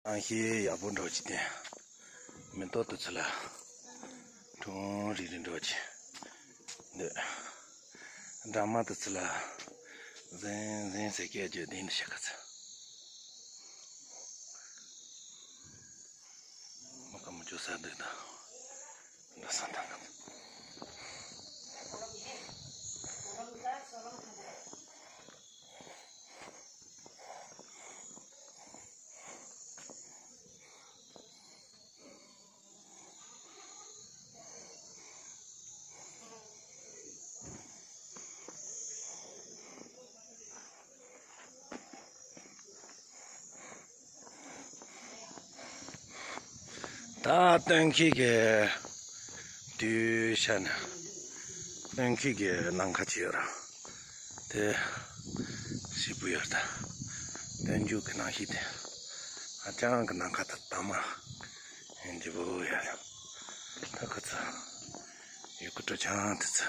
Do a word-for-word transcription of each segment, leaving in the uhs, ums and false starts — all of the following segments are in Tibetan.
ཨང་ཤེས་ཡག་པོ་འགྲོ་གི་དེ། མེ་ཏོག་དེ་ཚོ་ལ་ཁྲུང་རིག་རིག་འགྲོ་གི་འདི། སྦྲང་མ་དེ་ཚོ་ལ་ཟིང་ཟིང་ཟེར་སྐད་རྒྱག་དེ་འདི་ཤ་ཁ་ཚ། མ་ཀ་མུ་ཅོ་ས་འདུག་ད། འདི་ས་ཐང་གི། ད་སྟོན་ཁའི་གི་དུས་ཤ་ནས་སྟོན་ཁའི་གི་ནམ་མཁའ་ཅིག་ཡོད་ར། དེ་ཞིབ་པོ་ཡོད་ད། སྟོན་མཇུག་གི་ནམ་ཤི་དེ་ཧ་ཅང་གི་ནམ་མཁའ་དང་དྭངས་མ་འཇིགས་པོ་ཡོད་ར། ད་ཁོ་ཚོ་ཡུལ་སྐོར་སྤྲོ་འཆམ་དེ་ཚོ་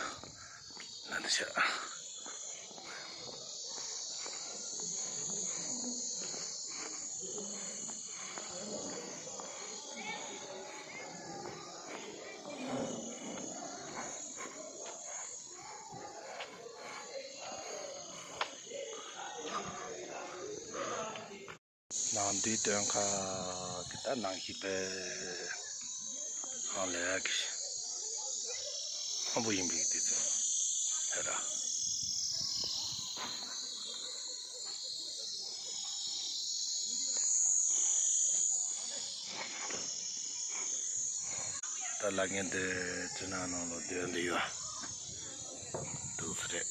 ལ་འདི་ཤ། ནང་དུས་སྟོན་ཁ་གི་ད་ནང་ཤི་པའི་ཧང་ལས་ཀྱི་ཧང་པོ་ཡིན་པའི་དུས་ཚོད་ཧེ་ར། ད་ལ་ངན་དེ་ཚུ་ན་ནང་ལོ་དོན་དུ་ཡོད་འདུག་ས་རེད།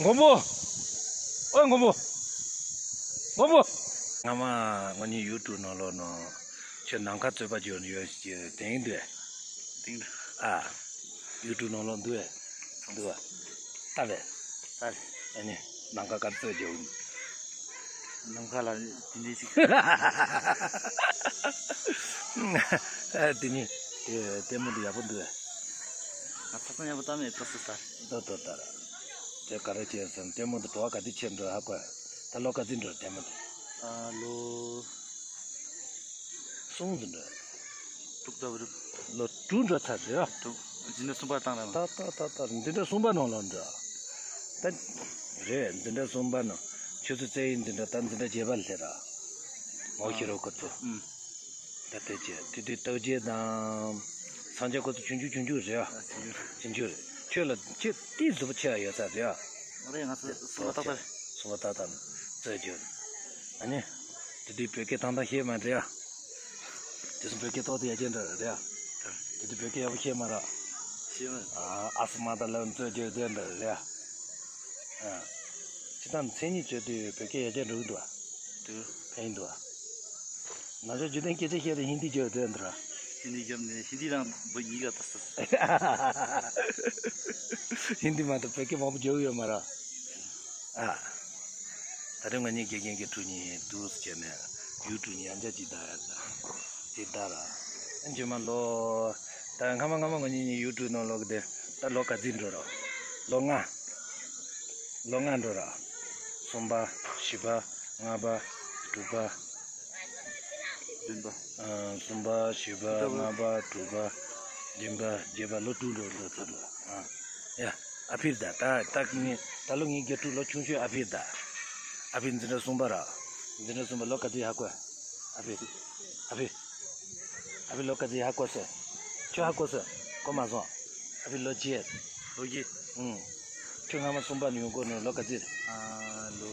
མགོན་པོ། ཨོ་མགོན་པོ། མགོན་པོ། ང་མ་ང་གཉིས་ཡུ་ཊུབ་ནང་ལོགས་ནང་ཁྱོད་ནམ་མཁའ་རྩོད་པ་བརྗོད་ནས་ཡོད་ཞེས་དེང་འདུག་དེང་འདུག་ཨ། ཡུ་ཊུབ་ནང་ལོགས་འདུག་ཨེ། འདུག་ཨ། ལྟ་བས། ལྟ་བས། ཨ་ནི་ནམ་མཁའ་ག་རྩོད་བརྗོད། ནམ་མཁའ་ལ་དེ་འདྲའི་ཞིག་ཨ་དེ་ནི་དེ་ལྟད་མོ་འདི་ཡག་པོ་འདུག་ཨེ། ང་ས་སང་ཡག་པོ་ལྟ་མེད་ཏོ་སི་ལྟར། ཏོ་ཏོ་ལྟར། དེ་ག་རེ་བྱས་སམ། ལྟད་མོ་འདི་བྲོ་བ་ག་དུས་ཆེར་འགྲོ་ཧ་གོ། ད་ལོ་ག་ཚོད་འགྲོ་ལྟད་མོ་འདི། ཨ་ལོ། གསུམ་ཙམ་འགྲོ། དྲུག་ལྟ་བུ་རེད། ལོ་དྲུག་འགྲོ་ཚར་རེད་ཨ། དྲུག་འཛིན་གྲྭ་གསུམ་པ་བཏང་རེད་མ། ད་ད་ད་ད་འཛིན་གྲྭ་གསུམ་པ་ནང་ལོགས་འགྲོ། ད་རེད། འཛིན་གྲྭ་གསུམ་པ་ནང་ཆུ་ཚོད་རྩེ་ཡི་འཛིན་གྲྭ་ད་འཛིན་གྲྭ་བརྒྱད་པ་སླེབས་ར། ངོ་ཤེས་རོགས་ཁོ་ཚོ། ཨུམ། ད་ལྟ་བྱས་དེ་དུས་རྟགས་བརྒྱད་དང་། སངས་རྒྱས་ཁོ་ཚོ་ཆུང་ཆུང་ཆུང་ཆུང་རེད་ཨ། ཨ་ཆུང་ཆུང་རེད། ཆུང་ཆུང་རེད། ཁྱོད་ལ་ཁྱོད་ཏིས་གཟུགས་པོ་ཆེ་བ་ཡོད་ས་རེད་ཨ། ང་རེད། ང་ཚོ་སུ་བ་ཏག་ཏག་རེད། སུ་བ་ཏག་ཏག་རྩོད་རྒྱུ། ཨ་ནི། དེ་དུས་བོད་སྐད་ཐང་ཐང་ཤེས་མ་རེད་ཨ། དེ་སུ་བོད་སྐད་ཏོག་ཏོ་ཡ་ཅན་འདྲ་རེད་ཨ། དེ་དུས་བོད་སྐད་ཡག་པོ་ཤེས་མ་ར། ཤེས་མ། ཨ་ཨ་སུ་མ་ད་ལབ་རྩོད་རྒྱུ་དེ་འདྲ་རེད་ཨ། ཨ། སྤྱིར་བཏང་མཚན་ཉིད་སྤྱོད་དུས་བོད་སྐད་ཡར་རྒྱས་འགྲོ་གི་འདུག་ཨ། འདུག་ཕན་ཡིན་འདུག་ཨ། ན་ཚ་རྒྱུ་ལྡན་སྐད་ཆ་བཤད་དུས་ཧིན་དི་བརྗོད་དོན་འདུག་ཨ། ཧིན་དི་བརྒྱབ་ནས་ཧིན་དི་རང་བོད་ཡིག་ལ་ལྟ་ས། ཧིན་དི་མ་གཏོགས་བོད་སྐད་མང་པོ་བརྗོད་ཡོད་མ་རེད། ཨ། ད་རེས་ང་གཉིས་དགེ་རྒན་གྱི་ཁྲུ་གཉིས་འདུག་ཟེར་ནས་ཡུ་ཊུབ་ནས་ཡང་བསྐྱར་ཅིག་བདའ་ཡ་ད། ཅིག་བདའ་ར། རྗེས་མ་ལོ། ད་སྔ་མ་སྔ་མ་ང་གཉིས་གཉིས་ཡུ་ཊུབ་ནང་ལོག་གི་དེ་ད་ལོ་ག་ཚོད་འགྲོ་ར། ལོ་ལྔ། ལོ་ལྔ་འགྲོ་ར། གསུམ་པ། བཞི་པ། ལྔ་པ། དྲུག་པ། བདུན་པ། ཨ། གསུམ་པ། བཞི་པ། ལྔ་པ། དྲུག་པ། བདུན་པ། བརྒྱད་པ། ལོ་དྲུག་འགྲོ་འགྲོ་ཚར་འགྲོ། ཨ། ཡ། ཨ་ཕིར་ད། ད་ད་ངས་ད་ལོ་ངའི་རྒྱབ་ཕྲུག་ལོ་ཆུང་ཤོས་ཨ་ཕིར་ད། ཨ་ཕིར་འཛིན་གྲྭ་གསུམ་པ་ར། འཛིན་གྲྭ་གསུམ་པ་ལོ་ག་ཚོད་ཧ་གོ། ཨ་ཕིར། ཨ་ཕིར། ཨ་ཕིར་ལོ་ག་ཚོད་ཧ་གོ་སོང་། ཁྱོད་ཧ་གོ་སོང་། གོ་མ་སོང་། ཨ་ཕིར་ལོ་བརྒྱད། ལོ་བརྒྱད། ཨུང་། ཁྱོད་སྔ་མ་གསུམ་པ་ནས་ཡོང་གོ་ནས་ལོ་ག་ཚོད་རེད། ཨ་ལོ།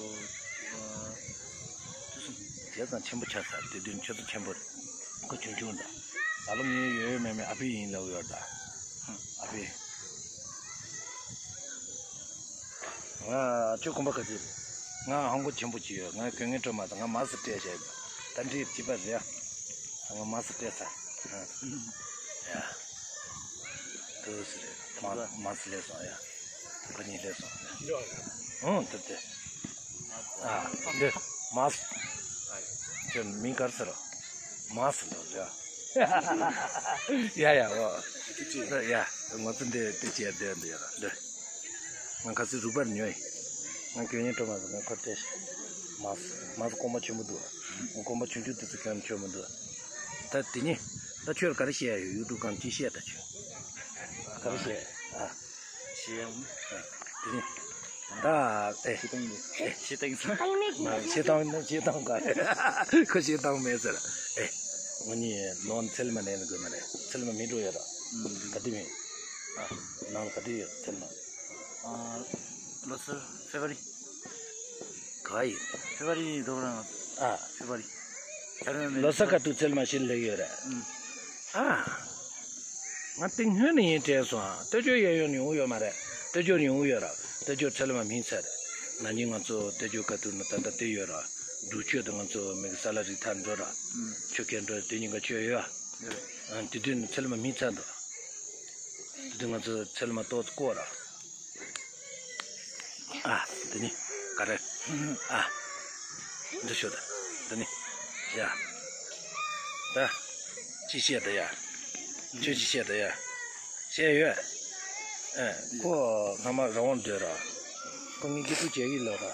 བྱས་ཙང་ཆེན་པོ་ཆགས་ཚར། དེ་དུས་ཁྱོད་ཚོ་ཆེན་པོ་རེད། ཁོ་ཆུང་ཆུང་འདྲ། ད་ལོ་ངའི་ཡོད་ཡོད་མེད་མེད་ཨ་ཕི་ཡིན་ལབ་ཡོད་ད། ཨ་ཕི། ང་ཁྱོད་གོམ་པ་ག་ཚོད་རེད། ང་ཧང་གོ་ཆེན་པོ་ཅིག་ཡོད། ང་གོས་ངན་སྤྲོད་མ་ཐུབ། ང་མ་སུ་སྤྲད་བྱས་ཡོད། ད་འདྲི་གཅིག་པ་རེད་ཨ། ང་མ་སུ་སྤྲད་ཚར། ཡ། དུ་སི་རེད། མ་མ་སི་ལས་སོང་ཡ། ཁོ་གཉིས་ལས་སོང་ཡ། ཨང་དུ་དེ། ཨ་འདི་མ་སི། ཁྱོད་མིང་གར་ཟེར་རོ། མ་སི་ལོ་ཡ། ཡ་ཡ་འོ། ཡ་ང་ཚོ་འདི་དེ་བྱས་བསྡད་འདི་ཡ་འདི། ང་ཁ་སི་རུ་པར་ཉོས། ང་རྒྱུན་ཉིན་སྤྲོ་མ་ཟེར་ན་ཁོ་བལྟས་ཤིག་མ་སུ་མ་སུ་གོང་མ་ཆེན་པོ་འདུག་ཨ། ཁོང་གོང་མ་ཆུང་ཆུང་དེ་ཚོ་ཁྱོན་ཆོད་མི་འདུག་ཨ། ད་དེ་ནི་ད་ཁྱོད་ག་རེ་བཤད་ཡ་ཡོད། ཡུ་ཊུབ་སྒང་ཅི་བཤད་ད་ཁྱོད་ག་རེ་བཤད་ཨ། བཤད་ཡ་དེ་ནི་ད་ཨེ། བཤད་སྟངས་ཨེ། བཤད་སྟངས་ཨེ། བཤད་སྟངས་ཨེ། བཤད་སྟངས་ག་རེ་ཁོ་བཤད་སྟངས་མེད་ཟེར་ཨེ། ང་གཉིས་ནང་ཚལ་མ་ནས་ན་དགོས་མ་རེད། ཚལ་མ་མི་འགྲོ་ཡོད་ར་ག་དེ་མིན་ཨ། ནང་ལ་ག་དེ་ཡོད་ཚལ་མ། ཨ། ལོ་སར་ཕེབ་རུ་ཝ་རི། ག་ཡིན། ཕེབ་རུ་ཝ་རི་དོ་རང་ཨ། ཕེབ་རུ་ཝ་རི། ལོ་སར་ཁ་ཐུག་ཚལ་མ་ཤིན་ལེགས་ཡོད་རེད། ཨ། ང་དེ་སྔོན་ནས་ཡིན་དྲན་སོང་ཨ། སྟོད་ཕྱོགས་གཡས་གཡོན་ཡོང་ཡོད་མ་རེད། སྟོད་ཕྱོགས་ཡོང་ཡོད་ར། སྟོད་ཕྱོགས་ཚལ་མ་སྨིན་ཚར་རེད། ན་ནིང་ང་ཚོ་སྟོད་ཕྱོགས་ཁ་ཐུག་ན་ད་ལྟ་དེ་ཡོད་ར། འབྲུག་ཆུ་དང་ང་ཚོ་མི་གི་ས་ལ་རི་ཐར་འགྲོ་ར། ཆུ་ཁེལ་འགྲོ་དེ་གཉིས་ཀ་ཆོད་ཡོད་ཨ། དེ་དུས་ནས་ཚལ་མ་སྨིན་ཚར་འདུག་དེ་དུས་ང་ཚོ་ཚལ་མ་ཏོག་ཙམ་བཀོག་ར། ཨ། དེ་ནི་ག་རེ། ཨ། འདི་ཤོད་ད། དེ་ནི་ཡ། ད་ཅི་བཤད་ད་ཡ། ཁྱོད་ཅི་བཤད་ད་ཡ། བཤད་ཡོད། ཨ། ཁོ་སྔ་མ་རང་དབང་སྡོད་ར། ཁོ་ངའི་དགེ་ཕྲུག་བྱེད་ཀྱི་ལོ་ར།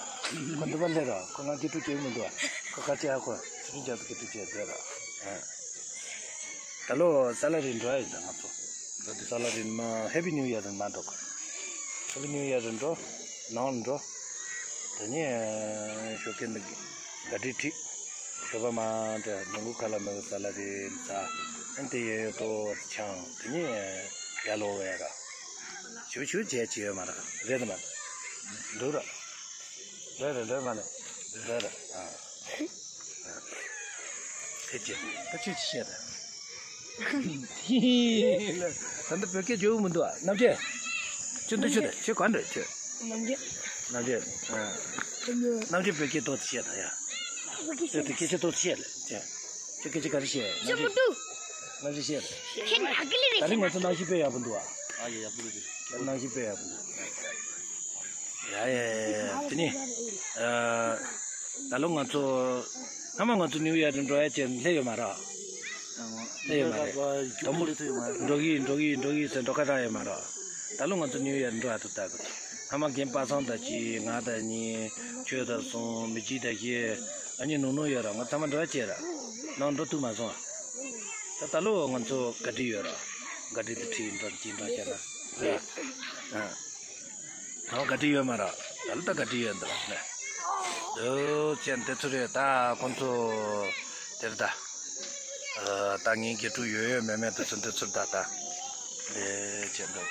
ཁོ་འདི་པ་སླེབས་ར། ཁོ་ང་དགེ་ཕྲུག་བྱེད་ཀྱི་མི་འདུག་ཁོ་ཁ་ཆེ་ཨ། ཁོ་ཆུ་ཆུ་རྒྱ་དུ་དགེ་ཕྲུག་བྱེད་སྡོད་ར། ཨ། ད་ལོ་ས་ལ་རི་འགྲོ་ཡ་ཡིན་ད་ང་ཚོ། ད་དུ་ས་ལ་རི་མ་ཧེ་པི་ནིའུ་ཡར་རི་མ་འགྲོ་ག་ཧེ་པི་ནིའུ་ཡར་རི་འགྲོ། ནང་འགྲོ། དེ་ནས་ཞོགས་ཀས་འདི་ག་དྲི་ཁྲིད། ཞོགས་པ་མ་དེ་ནང་ཁུལ་ཁ་ལ་མི་ས་ལ་རི་ཟ། ཨན་དེ་ཡོད་ཡོད་ཏོ་ཆང་དེ་ནས་ཡར་ལོག་བས་ར། ཞུ་ཞུ་བྱས་བྱས་ཡོད་མ་ར་རེད་མ། འགྲོ་ར། རེད་རེད་རེད་མ་ནི་རེད་རེད་ཨ། ཕལ་ཆེར་ད་ཁྱོད་ཅི་བཤད་ད། ད་ལྟ་བོད་སྐད་བརྗོད་མི་འདུག་ཨ། རྣམ་རྒྱལ། ཁྱོད་འདི་ཁྱོད་ད་ཁྱོད་ག་འདྲ་ཁྱོད། རྣམ་རྒྱལ། རྣམ་རྒྱལ་ཨ། རྣམ་རྒྱལ་བོད་སྐད་ཏོག་ཙམ་བཤད་ད་ཡ། ཁྱོད་དེ་སྐད་ཆ་ཏོག་ཙམ་བཤད་ལ་ཁྱོད། ཁྱོད་སྐད་ཆ་ག་རེ་བཤད། རྣམ་རྒྱལ། རྣམ་རྒྱལ་བཤད་ལ། ད་རིང་ང་ཚོ་གནམ་གཤིས་དཔེ་ཡག་པོ་འདུག་ཨ། ཨ་ཡ་ཡག་པོ་འདུག་གནམ་གཤིས་དཔེ་ཡག་པོ་འདུག་ཡ་ཡ་ཡ་ཡ། དེ་ནི། ཨ། ད་ལོ་ང་ཚོ། སྔ་མ་ང་ཚོ་ནིའུ་ཡོག་ཏུ་འགྲོ་ཡ་ཅེས་སླེབས་ཡོད་མ་རེད། སླེབས་ཡོད་མ་རེད། དུམ་བུ་འགྲོ་གི་འགྲོ་གི་འགྲོ་གི་ཟེར་འགྲོ་ཁ་རག་ཡོད་མ་རེད། ད་ལོ་ང་ཚོ་ནིའུ་ཡོག་འགྲོ་ཡ་ཐུབ་ད་གི། སྔ་མ་རྒན་པ་སངས་དང་གཅིག་ང་དང་གཉིས། ཁྱོད་དང་གསུམ། མི་གཅིག་དང་བཞི། ཨ་ནི་ནུ་ནུ་ཡོད་ར། ང་ཚང་མ་འགྲོ་ཡ་བྱས་ར། ནང་འགྲོ་ཐུབ་མ་སོང་། ད་ད་ལོ་ང་ཚོ་ག་དྲི་ཡོད་ར། ག་དྲི་དུ་ཁྲིད་འགྲོ་གཅིག་འགྲོ་བྱས་ར། ཨ། ཨ། ཨོ་ག་དྲི་ཡོད་མ་ར། ད་ལ་ད་ག་དྲི་ཡོད་འདི་ལ་ནས། འདུག་ཅན་དེ་ཚོ་རེད་ད་ཁོང་ཚོ། དེར་ད། ཨ། ད་ངའི་དགེ་ཕྲུག་ཡོད་ཡོད་མེད་མེད་དེ་ཚོ་འདི་ཚོར་ད་ད། དེ་ཅན་འདུག་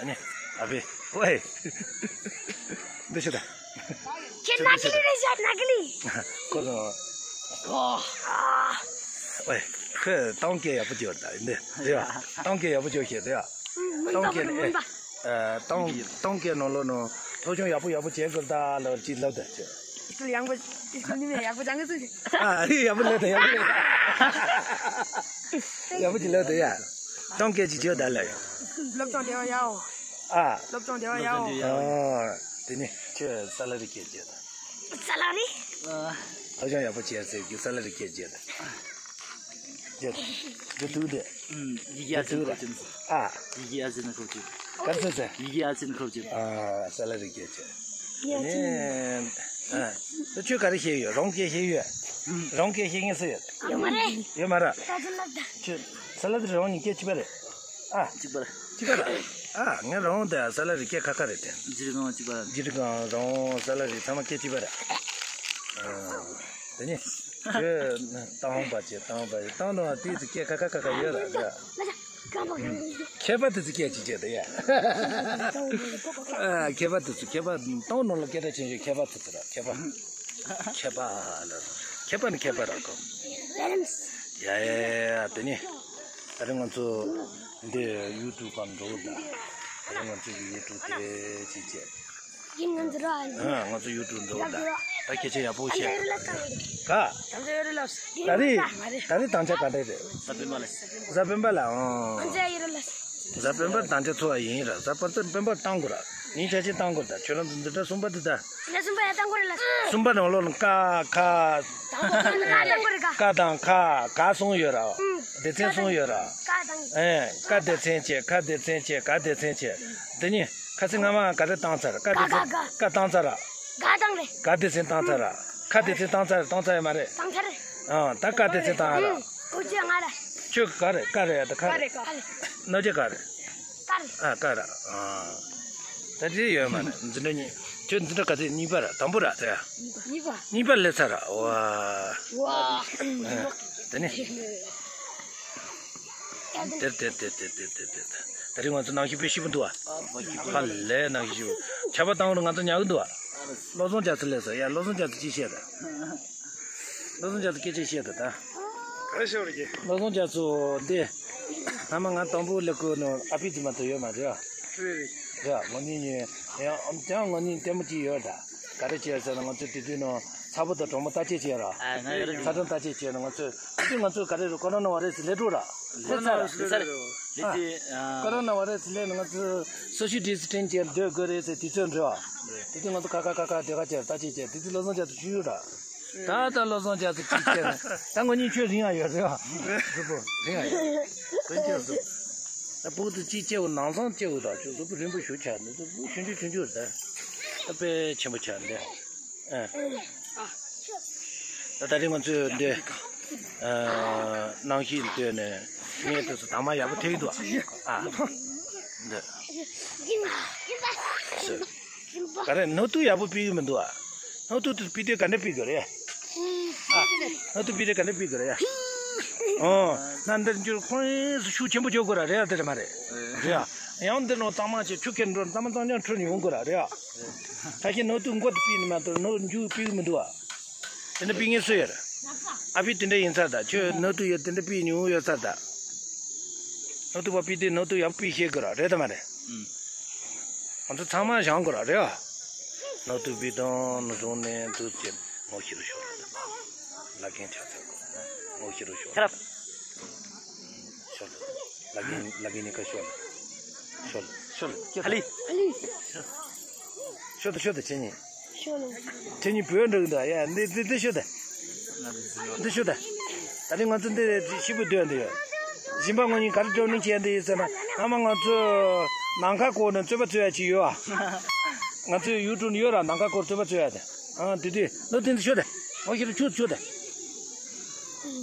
ཨ་ནི། ཨ་བེ། ཝེ། འདི་ཤི་ད། ཁྱེད་ནག་ལི་རེད་ཤག་ནག་ལི། ཁོ་ཚོ། ཨོ། ཝེ། ཁོས་གཏམ་སྐད་ཡག་པོ་བརྗོད་ད་འདི། དེ་ཡ། གཏམ་སྐད་ཡག་པོ་བརྗོད་ཤེས་དེ་ཡ། མུན་པ་མུན་པ། ཨ། ཏང་ཏང་གི་ནང་ལོགས་ནང་ཐོ་ཆུང་ཡག་པོ་ཡག་པོ་བྱེད་དགོས་ད་ལོ་ཅི་ལབ་ད་ཅི། ཡག་པོ་ཡག་པོ་ཅང་གི་ཚུལ། ཨ། ཡག་པོ་ལབ་ད་ཡག་པོ་ལབ་ད། ཡག་པོ་ཅི་ལབ་ད་ཡ། ཏང་སྐད་ཅིག་བརྗོད་ད་ལ་ཡ། སློབ་སྦྱོང་བདེ་བ་ཡག་ཨོ། ཨ། སློབ་སྦྱོང་བདེ་བ་ཡག་ཨོ། ཨ། དེ་ནི་ཁྱོད་ས་ལ་རི་སྐད་བརྗོད་ད། ས་ལ་རི། ཨ། སློབ་སྦྱོང་ཡག་པོ་བྱས་ཟེར་གི་ས་ལ་རི་སྐད་བརྗོད་ད། རྒྱ་རྒྱ་ཐུག་དེ། ཨུམ། ཡི་གེ་ཨ་ཅན་ཁོ་ཅན། ཨ། ཡི་གེ་ཨ་ཅན་ཁོ་ཅན། ག་རེ་ཟེར་ཟེར། ཡི་གེ་ཨ་ཅན་ཁོ་ཅན། ཨ། ས་ལ་རི་སྐད་ཆ། ཡ་ཅན། ཨ། ད་ཁྱོད་ག་རེ་ཤེས་ཡོད། རང་སྐད་ཤེས་ཡོད། ཨུམ། རང་སྐད་ཤེས་མཁན་སུ་ཡོད། ཡོད་མ་རེད། ཡོད་མ་རེད། ད་ཅི་ལབ་ད། ཁྱོད་ས་ལ་རི་རང་གཉིས་སྐད་གཅིག་པ་རེད། ཨ། གཅིག་པ་རེད། གཅིག་པ་རེད། ཨ། ངས་རང་དང་ས་ལ་རི་སྐད་ཁ་ཁ་རེད་དྲན། འཇིར་གང་གཅིག་པ་རེད། འཇིར་གང་རང་ས་ལ་རི་ཚང་མ་སྐད་གཅིག་པ་རེད། ཨ། དེ་ནི། ཁྱོད་ཏང་པ་ཅེ་ཏང་པ་ཅེ་ཏང་ནང་དེ་ཚོ་སྐད་ཁ་ཁ་ཁ་ཁ་ཡོད་ར་ར། མཁས་པ་དེ་ཚོ་སྐད་ཅིག་བྱས་ད་ཡ། ཨ། མཁས་པ་དེ་ཚོ་མཁས་པ་ཏང་ནང་ལ་སྐད་གྲགས་ཆེན་ཤོས་མཁས་པ་དེ་ཚོ་ར་མཁས་པ། མཁས་པ་ལ། མཁས་པ་ནི་མཁས་པ་ར་གོ། ཡ་ཡ་ཡ་ཡ། དེ་ནི། ད་རིང་ང་ཚོ་འདི་ཡུ་ཊུབ་སྒང་འགྲོ་གི་འདུག་ད་རིང་ང་ཚོ་གི་ཡུ་ཊུབ་དེ་ཅིག་བྱས། ཡིན་ང་ཚོ་ར། ཨ། ང་ཚོ་ཡུ་ཊུབ་འགྲོ་གི་འདུག་ད་སྐད་ཆ་ཡག་པོ་བཤད། ག་ད་རེས་ད་རེས་དམ་བཅའ་ག་འདྲ་རེད། གཟའ་སྤེན་པ་ལ། གཟའ་སྤེན་པ་ལ། ཨང་། གཟའ་སྤེན་པ་དང་ཆ་ཚོ་བ་ཡིན་ར། གཟའ་སྤེན་པ་བཏང་དགོས་ར། ཉིན་ཆ་ཆེན་བཏང་དགོས་ར། ད་ཁྱོད་རང་ཚོ་འཛིན་གྲྭ་གསུམ་པ་འདི་ད། འཛིན་གྲྭ་གསུམ་པ་ཡང་བཏང་དགོས་རེད་ལ། གསུམ་པ་ནང་ལོགས་ལ་ཀ་ཁ། བཏང་དགོས་རེད། ཀ་བཏང་དགོས་རེད་ཀ། ཀ་དང་ཁ་ག་གསུམ་ཡོད་ར། ཨུམ། སྡེ་ཚན་གསུམ་ཡོད་ར། ཀ་དང་། ཨེ། ཀ་སྡེ་ཚན་བྱས། ཁ་སྡེ་ཚན་བྱས། ག་སྡེ་ཚན་བྱས། འདི་གཉིས་ ཁ་སང་སྔ་མ་ག་རེ་བཏང་ཚར། ཀ་དེ་ཚེ་ཀ་བཏང་ཚར་ར། ག་བཏང་རེད། ག་དེ་ཚེ་བཏང་ཚར་ར། ཁ་དེ་ཚེ་བཏང་ཚར་བཏང་ཚར་ཡོད་མ་རེད། བཏང་ཚར་རེད། ཨ་ད་ཀ་དེ་ཚེ་བཏང་ཡ་ར། ཨུ་ཅེ་ང་ར། ཁྱོད་ག་རེད། ཀ་རེད་ད་ཁ་རེད། ནོ་ཅེ་ག་རེད། ཀ་རེད། ཨ་ཀ་ར། ཨ་ད་དེ་ཡོད་མ་རེད། འཛིན་གྲྭ་གཉིས། ཁྱོད་འཛིན་གྲྭ་ག་ཚེ་གཉིས་པ་ར། དང་པོ་ར་དེ་ཡ། གཉིས་པ། གཉིས་པ་སླེབས་ཚར་ར། ཝ། ཝ། དེ་ནི། དེར་དེར་དེར་དེར་དེར་དེར་དེར། ད་རིང་ང་ཚོ་ནང་ཞིག་དཔེ་ཞིབ་འདུག་ཨ། ཧ་ལས་ནང་ཞིག་ཞིབ། ཆར་པ་བཏང་བར་ང་ཚོ་ཉལ་གི་འདུག་ཨ། བློ་བཟང་རྒྱ་མཚོ་སླེབས་སོང་། ཡ་བློ་བཟང་རྒྱ་མཚོ་ཅི་བཤད་ད། བློ་བཟང་རྒྱ་མཚོ་སྐད་ཆ་བཤད་ད་ད། ག་རེ་བཤད་པ་རེད། བློ་བཟང་རྒྱ་མཚོ་འདི། སྔ་མ་ང་དང་པོ་སླེབས་གོ་ནོ་ཨ་ཕི་དེ་མ་གཏོགས་ཡོད་མ་རེད་ཨ། རེད་རེད། རེད་ཨ། ངོ་ནི་ཡང་ཨམ་ཅང་ངོ་ནི་ལྟད་མོ་ཅིག་ཡོད་ད། ག་རེ་བྱས་ཟེར་ན་ང་ཚོ་དེ་དུས་ནོ་ཚ་པོ་དང་གྲོག་མོ་བརྟག་དཔྱད་བྱས་ར། ཨ་ང་ཡོད་རེད། ཚ་གྲང་བརྟག་དཔྱད་བྱས་ན་ང་ཚོས་དེ་དུས་ང་ཚོ་ག་རེ་རེད། ཀོ་རོ་ན་བ་རེ་སི་སླེབས་འགྲོ་ར། སླེབས་ཚར་ར། སླེབས་ཚར་རེད། སླེབས་ཏེ་ཨ། ཀོ་རོ་ན་བ་རེ་སི་སླེབས་ན་ང་ཚོ་སོ་ཤལ་ཌི་སི་ཊེན་སི་བྱས་སྡོད་དགོས་རེད་ཟེར་དུས་ཚོད་འགྲོ་བ། དེ་དུས་ང་ཚོ་ཁ་ཁ་ཁ་ཁ་སྡོད་ཁ་བྱས་བརྟག་དཔྱད་བྱས། དེ་དུས་བློ་བཟང་རྒྱ་མཚོ་བཅུག་ཡོད་ར། ད་ལྟ་བློ་བཟང་རྒྱ་མཚོ་གཅིག་བྱས་ན་ད་ངོ་གཉིས་ཁྱོད་རིང་ཡ་ཡོད་རེད་བ། གཟུགས་པོ་རིང་ཡ་ཡོད། དཀོན་མཆོག་གཟུགས། ད་ཕུག་ཏུ་གཅིག་སྐྱེ་བོ་ནང་བཟང་སྐྱེ་བོ་དང་ཁྱོད་གཟུགས་པོ་རིང་པོ་ཞུ་ཆ་འདི་ཚོ་ཕུག་ཆུང་ཆུང་ཆུང་ཆུང་རེད། ད་དཔེ་ཆེན་པོ་ཆགས་འདི། ཨ། ད་ད་རིང་ང་ཚོས་འདི། ཨ། ནང་ཞིག་འདོད་ནས་ངས་དུས་སུ་དང་མ་ཡག་པོ་ཐེག་འདུག་ཨ། འདི། ག་རེ་ནོར་དུ་ཡག་པོ་ཕུལ་གི་མི་འདུག་ཨ། ནོར་དུ་དུ་ཕུལ་དུས་ག་འདྲ་ཕུལ་དགོས་རེད། ཨ། ནོར་དུ་ཕུལ་དུས་ག་འདྲ་ཕུལ་དགོས་རེད་ཡ། ཨོ། ན་འདིར་འགྱུར་ཁོང་ཤུགས་ཆེན་པོ་བྱོས་དགོས་ར་རེད་ཡ། དེ་རེད་མ་རེད། རེད་ཡ། ཡང་འདི་ནོ་གཙང་མ་བྱས་ཆུ་ཁྱེར་འགྲོ་གཙང་མ་གཙང་རྐྱང་ཁྲོད་ནས་ཡོང་དགོས་ར་རེད་ཡ། ད་ཁྱེད་ནོར་དུ་མགོ་དུ་ཕུལ་ནི་མ་གཏོགས་ནོར་མཇུག་ཕུལ་གི་མི་འདུག་ཨ། དེ་འདྲ་ཕུལ་མཁན་སུ་ཡོད་རེད། ཨ་ཕི་དེ་འདྲ་ཡིན་ཚར་ད། ཁྱོད་ནོར་དུ་ཡོད་དེ་འདྲ་ཕུལ་མྱོང་ཡོད་ཚར་ད། ནོར་དུ་བ་ཕུལ་དུས་ནོར་དུ་ཡག་པོ་ཕུལ་ཤེས་དགོས་ར་རེད་ད་མ་རེད། ང་ཚོ་ཚང་མ་སྦྱང་དགོས་ར་རེད་བ། ནོར་དུ་བི་དང་ནོར་བཟུང་ནས་འདུག་ཅེས་ངོ་ཤེས་རུ་ཤོར་ལ། ལ་རྒན་ཆགས་ཚར་དགོས་ངོ་ཤེས་རུ་ཤོར་ལ། ཤོར་ལ། ལ་རྒན་ལ་རྒན་ནི་ཁ་ཤོར་ལ། ཤོར་ལ། ཤོར་ལ། ཧ་ལི། ཤོར་ད་ཤོར་ད་ཁྱེད་གཉིས། ཁྱེད་གཉིས་བོད་འགྲོ་གི་འདུག་ཡ། འདི་འདི་འདི་ཤོད་དེ། འདི་ཤོད་དེ། ད་རིང་ང་ཚོ་འདི་ཤི་བོ་སྡོད་འདི་ཡོད། གཞན་པ་ངོ་གཉིས་ག་རེ་བགྲོ་གླེང་བྱས་འདི་ཡོད་ཟེར་ན་ཨ་མ་ང་ཚོ་ནམ་མཁའ་སྐོར་ནས་རྩོད་པ་རྩོད་ཡ་ཅིག་ཡོད་ཨ། ང་ཚོའི་ཡུ་ཊུབ་ཡོད་ར་ནམ་མཁའ་སྐོར་རྩོད་པ་རྩོད་ཡ་དེ། ཨ་འདི་འདི་ལོ་དེ་འདི་ཤོད་དེ། ཨོ་ཤི་རུ་ཆུ་ཆུ་དེ།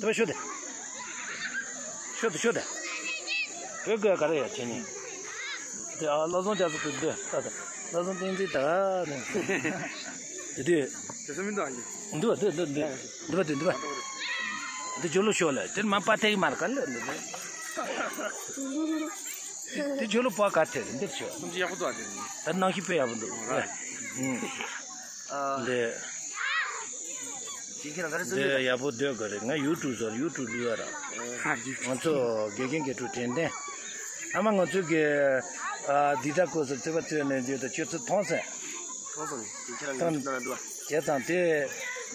དེ་བ་ཤོད་དེ། ཤོད་དེ་ཤོད་དེ། བོད་སྐད་ག་རེ་ཡ་ཁྱེད་གཉིས། དེ་ཨ་བློ་བཟང་རྒྱ་མཚོ་དེ་འདི་ལྟ་དེ། བློ་བཟང་བསྟན་འཛིན་ད་ནི། དེ་དུས། དེ་ཚོ་མི་འདུག་ཨ་ཡིན། འདུག་འདུག་འདུག་འདུག་འདུག་པ་འདུག་འདུག་པ། དེ་ཇོ་ལོ་ཤོད་ལ་དེར་མ་པ་ཐེག་མར་ག་ལ་འདུག་དེ་ཇོ་ལོ་པ་ག་ཐེག་འདུག་ཤོད། སུམ་ཅུ་ཡག་པོ་འདུག་ཨ་དེ། ད་ནང་ཤི་དཔེ་ཡག་པོ་འདུག་ཨ། འདི། ཅིན་ཁྱེད་རང་ག་རེ་འདི་ཡག་པོ་འདོད་ག་རེད། ང་ཡུ་ཊུབ་བཟོ་ཡུ་ཊུབ་བླུག་ཡ་ར། ང་ཚོ་དགེ་རྒན་དགེ་ཕྲུག་དྲན་རྟེན། ཨ་མ་ང་ཚོ་གི་ཨ་འདི་ད་ཀོ་སར་རྩོད་པ་རྩོད་ནས་འདི་ད་ཁྱོད་ཚོ་མཐོང་སོང་། མཐོང་སོང་། ཅིན་ཁྱེད་རང་ང་ཚོ་ན་འདུག་བྱས་ཙང་དེ་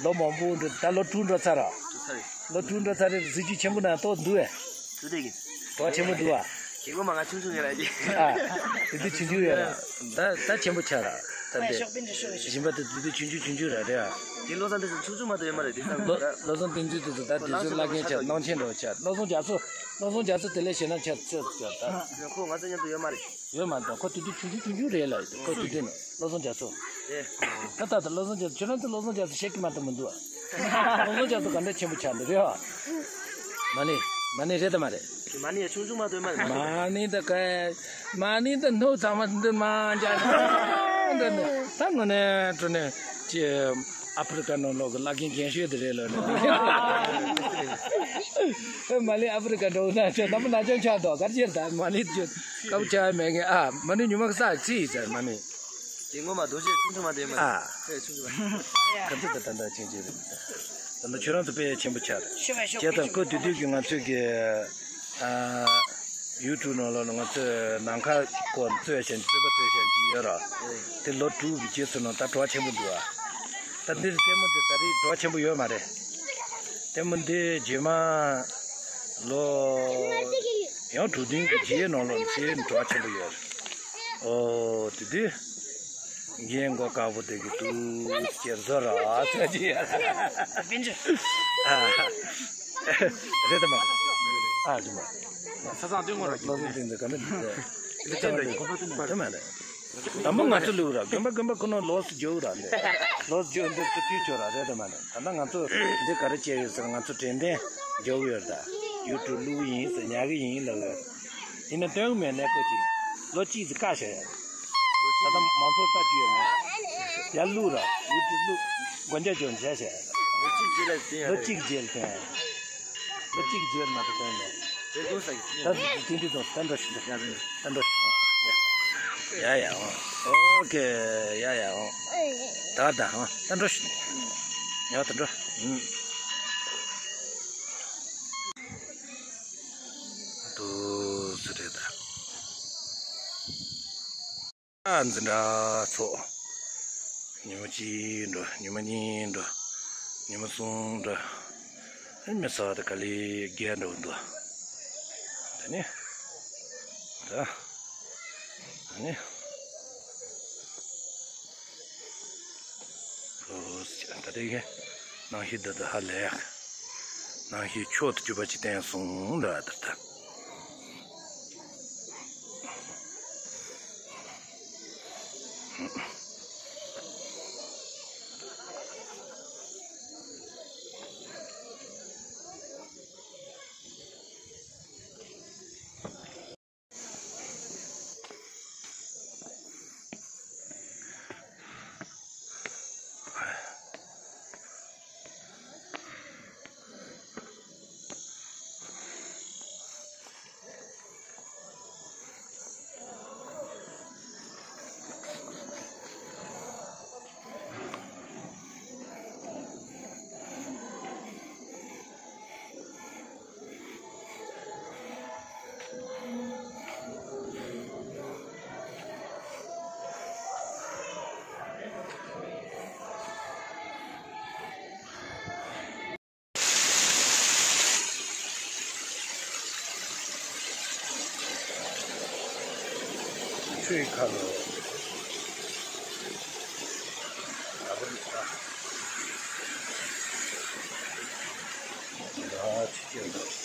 ལོ་མང་པོ་འགྲོ་ད་ལོ་དྲུག་འགྲོ་ཚར་ར། ལོ་དྲུག་འགྲོ་ཚར་རེད། གཟི་བརྗིད་ཆེན་པོ་ན་ཏོག་འདུག་བས། དུ་དེ་གི། གྲོགས་ཆེན་པོ་འདུག་ཨ། གི་ངོ་མ་ང་ཆུང་ཆུང་ཡོད་ར་ཅི། ཨ། དེ་དུས་ཆུང་ཆུང་ཡོད་ར། ད་ད་ཆེན་པོ་ཆགས་ར། ད་འདི། གཞན་པ་དེ་དེ་དུས་ཆུང་ཆུང་ཆུང་ཆུང་ར་རེད་ཨ། དེ་བློ་བཟང་དེ་ཚོ་ཆུང་ཆུང་མ་གཏོགས་ཡོད་མ་རེད་དེ་ས། བློ་བློ་བཟང་བསྟན་འཛིན་དེ་ཚོ་ད་དེ་ཚོ་བླ་རྒན་ཆགས། སྣང་ཆེན་འགྲོ་ཆགས། བློ་བཟང་རྒྱ་མཚོ། བློ་བཟང་རྒྱ་མཚོ་དེ་ལས་ཞེད་སྣང་ཆགས་ཆགས་ཆགས་ད། ཁོ་ང་ཚོ་མཉམ་དུ་ཡོད་མ་རེད། ཡོད་མ་འདུག་ཁོ་དེ་དུས་ཆུང་ཆུང་ཆུང་ཆུང་རེད་ལ། ཁོ་དེ་དུས་ནི་བློ་བཟང་རྒྱ་མཚོ། ཨེ། ད་ད་ད་བློ་བཟང་རྒྱ་མཚོ་ཁྱོད་རང་ཚོ་བློ་བཟང་རྒྱ་མཚོ་ཤེས་ཀྱི་མ་གཏོགས་མི་འདུག་ཨ། བློ་བཟང་རྒྱ་མཚོ་ག་འདྲ་ཆེན་པོ་ཆགས་འདུག་རེད་ཨ། མ་ཎི། མ་ཎི་རེད་ད་མ་རེད། མ་ཎི་ཡ་ཆུང་ཆུང་མ་གཏོགས་མ་རེད། མ་ཎི་ད་ག་མ་ཎི་ད་ནོ་ཚང་མ་འདི་མ་འཇག་འདི་ནི་ད་ངོ་ནས་འགྲོ་ནས་ཅི། ཨ་ཕི་རི་ཀ་ནང་ལོག་གི་བླ་རྒན་རྒན་ཤོས་དེ་རེད་ལོ་ནི། མ་ལས་ཨ་ཕི་རི་ཀ་འགྲོ་ན་ཆོ་ནམ་ན་ཅང་ཆགས་དོ་གར་ཅེར་ད་མ་ལས་ཅོ་ཀབ་ཆ་མེད་ངེ་ཨ་མ་ནི་ཉུ་མ་ས་ཅི་ཟེར་མ་ནི། དེ་ངོ་མ་རྡོ་རྗེ་ཆུང་ཆུང་མ་དེ་མ་ཨ་ཧེ་ཆུང་ཆུང་མ། ག་ཚོད་ད་ད་ད་ཆེན་ཆེ་རེད། ད་ད་ཁྱོད་རང་ཚོ་དཔེ་ཆེན་པོ་ཆགས་རེད། ཁྱེད་དང་ཀོ་དུས་དུས་ཀྱི་ང་ཚོས་ཀྱི། ཨ། ཡུ་ཊུབ་ནང་ལོགས་ལ་ང་ཚོས་ནམ་མཁའ་སྐོར་རྩོད་བྱ་རྩོད་པ་རྩོད་བྱ་ཅིག་ཡོད་ར། དེ་ལོ་དྲུག་གི་རྗེས་སུ་ནང་ད་བྲོ་བ་ཆེན་པོ་འདུག་ཨ། ད་འདིར་ལྟད་མོ་འདི་ད་རེས་བྲོ་བ་ཆེན་པོ་ཡོད་མ་རེད། ལྟད་མོ་འདི་རྗེས་མ་ལོ་ཡང་དྲུག་བདུན་གྱི་རྗེས་ནང་ལོགས་ལ་ཞེ་བྲོ་བ་ཆེན་པོ་ཡོད་རེད། ཨོ་དེ་དུས། རྒན་མགོ་དཀར་པོ་དེ་གི་དུས་ཁྱེར་བཟོ་ར་ཟེར་གྱི་ཡ། དཔེ་འཇོག་ཨ། རེད་དམ། ཨ་རེད་མ། ས་སང་སྟོན་ངོ་ར་ལོ་ཟིན་སྟེང་དུ་ག་མེད་དུ་ཟེར། དེ་ལྟ་མ་རེད། དེ་མ་རེད། དང་པོ་ང་ཚོ་ལུག་ར་རྒན་པ་རྒན་པ་ཁོ་ན་ལོགས་སུ་འཇོག་ར་འདི་ལོགས་སུ་འཇོག་འདི་ཚོ་དུས་ཆོག་ར་རེད་དམ་མ་རེད། ད་ལྟ་ང་ཚོ་འདི་ག་རེ་བྱས་ཡོད་ཟེར་ང་ཚོ་དྲན་རྟེན་འཇོག་ཡོད་ར། ད་ཡུལ་གྲུ་ལུག་ཡིན་ཟེར་ཉལ་གི་ཡིན་ལབ་ཡོད། ཡིན་ན་སྟོན་གི་མེད་ནས་ཁོ་ཅིག་ལོ་གཅིག་ཙི་བཀག་བཞག་ཡོད། ད་ལྟ་མང་ཚོགས་ལྟ་རྒྱུ་ཡོད་མེད་ཡར་ལུག་ར་ཡུལ་གྲུ་ལུག་སྒོ་འཇག་འཇོག་འཇག་བྱས་ཡོད། ལོ་གཅིག་རྗེས་ལ་བསྟན་ཡ་ལོ་རེད། གཅིག་རྗེས་ལ་བསྟན་ཡ། ལོ་གཅིག་རྗེས་མ་གཏོགས་བསྟན་མེད། དེ་ཀུན་ས་ཀྱི་ད་དེ་འདྲ་དང་ད་འགྲོ་ཤི་ད་ད་འགྲོ་ཤི། ཡ་ཡ་འོ། ཨོ་ཁེ། ཡ་ཡ་འོ། ད་ད་འོ་ད་འགྲོ་ཤི། ཡ་ད་འགྲོ། ཨུམ། དུ་སི་རེད་ད། ཨ་འཛིན་གྲྭ་ཚོགས། ཉི་མ་གཅིག་འགྲོ། ཉི་མ་གཉིས་འགྲོ། ཉི་མ་གསུམ་འགྲོ། ཨ་མི་ཚོགས་དེ་ག་ལེ་བརྒྱད་འགྲོ་འདུག་དེ་ནས་ད་ཨ་ནི་ཨོ་ད་དེ་གའི་ནང་བཞིན་འདི་ད་ཧ་ལས་ནང་བཞིན་མཆོག་ཏུ་གྱུར་པ་ཅིག་བསྟན་སོང་འདྲ་ད་ལྟ། ཆུའི་ཁ་ལོ། ཨ་བུ་རི་ས། ཨ་ཆི་ཆི།